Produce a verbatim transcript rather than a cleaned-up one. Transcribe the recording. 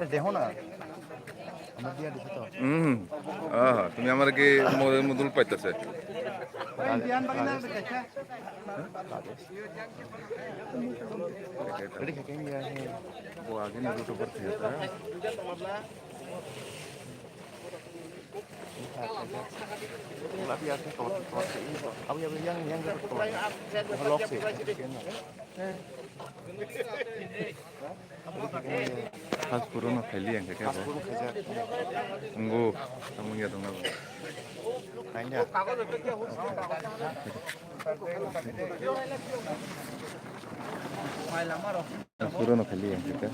Deho na. Amar dia di situ. Hmm. Ah, tumi amar ki model model paitase. Ready hai kya hai? Wo aage na YouTuber the. Aap yaar se kaun kaun se? Aap yaar yang yang kaun? Log se. Pas puro no khaili ang khe bo. Ngo, tamo ya dong na. Kainda. Pas puro no khaili ang khe.